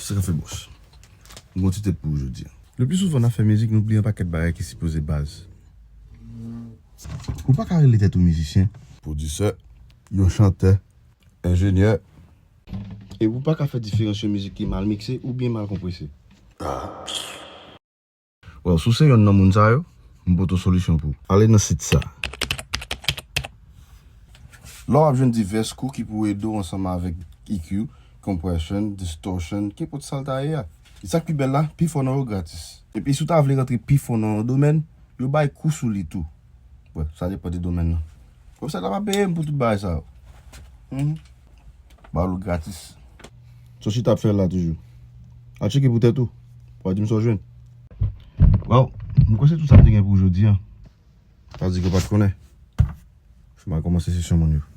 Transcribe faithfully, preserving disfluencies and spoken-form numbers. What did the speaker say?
Sa ka fè bòs. M gon ti tèt pou ou jodi a. Le pli souvan n ap fè mizik, nou bliye yon pakèt bagay ki sipoze baz. Ou pa ka rele tèt ou mizisyen, pwodisè, yon chantè, enjenyè. E ou pa ka fè diferans yon mizik ki mal mikse oubyen mal konprese. Well, si w se yonn nan moun sa yo, m pote yon solisyon pou ou. Ale nan sit sa. La w ap jwenn divès kou ki pou ede w ansanm avèk E Q, compression, distortion, kenpòt sa l ta ye a. E sa k pi bèl la, pifò nan yo gratis. Epi si w ta vle rantre pifò nan yon domèn, yo bay kou sou li tou. Bon, sa depann de domèn nan. Website la pa peye m pou tout bagay sa yo. Mhm. Ba w l gratis. Sa w chita ap fè la toujou. Al tcheke pou tèt ou. W a di m sa w jwenn. Waw, m kwè se tout sa m te gen pou jodi a. Sa di ke w pa t konnen. Fè m al kòmanse sesyon moun yo.